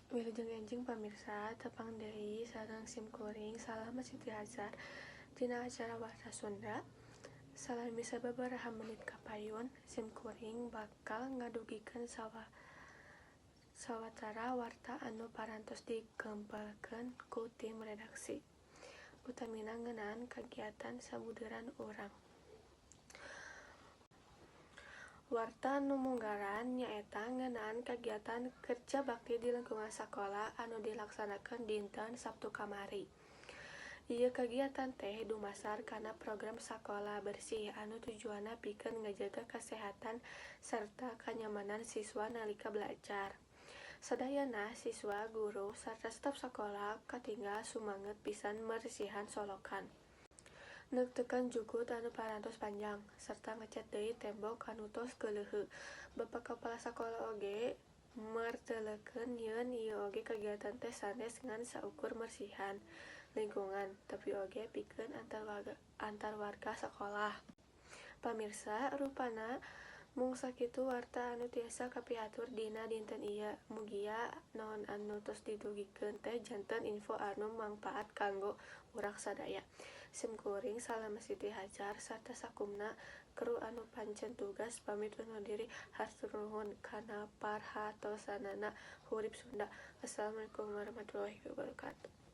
Wilujeng enjing pamirsa, tepang deui sareng sim kuring Salama Siti Hajar dina acara Warta Sunda. Salami sababaraha menit kapayun sim kuring bakal ngadugikeun sawatara warta anu parantos dikempelkeun ku tim redaksi, utamina ngeunaan kagiatan sabudeureun urang. Warta anu munggaran nyaeta ngeunaan kagiatan kerja bakti di lingkungan sakola anu dilaksanakeun dinten Saptu kamari. Ieu kagiatan teh dumasar kana program Sakola Bersih anu tujuanna pikeun ngajaga kasehatan sarta kanyamanan siswa nalika balajar. Sadayana siswa, guru, sarta staf sakola katingal sumanget pisan mersihan solokan, neukteukan jukut anu parantos panjang, sarta ngecet deui tembok anu tos keuleuheu. Bapak Kapala Sakola oge mertelekeun yen ieu oge kagiatan teh sanes ngan saukur mersihan lingkungan, tapi oge pikeun antar warga sakolah. Pamirsa, rupana mung sakitu warta anu tiasa kapihatur dina dinten ieu. Mugia naon anu tos didugikeun teh janten info anu mangpaat kanggo urang sadaya. Sim kuring Salama Siti Hajar sarta sakumna kru anu pancen tugas pamit undur diri, hatur nuhun kana perhatosanana. Hurip Sunda. Wassalamualaikum warahmatullahi wabarakatuh.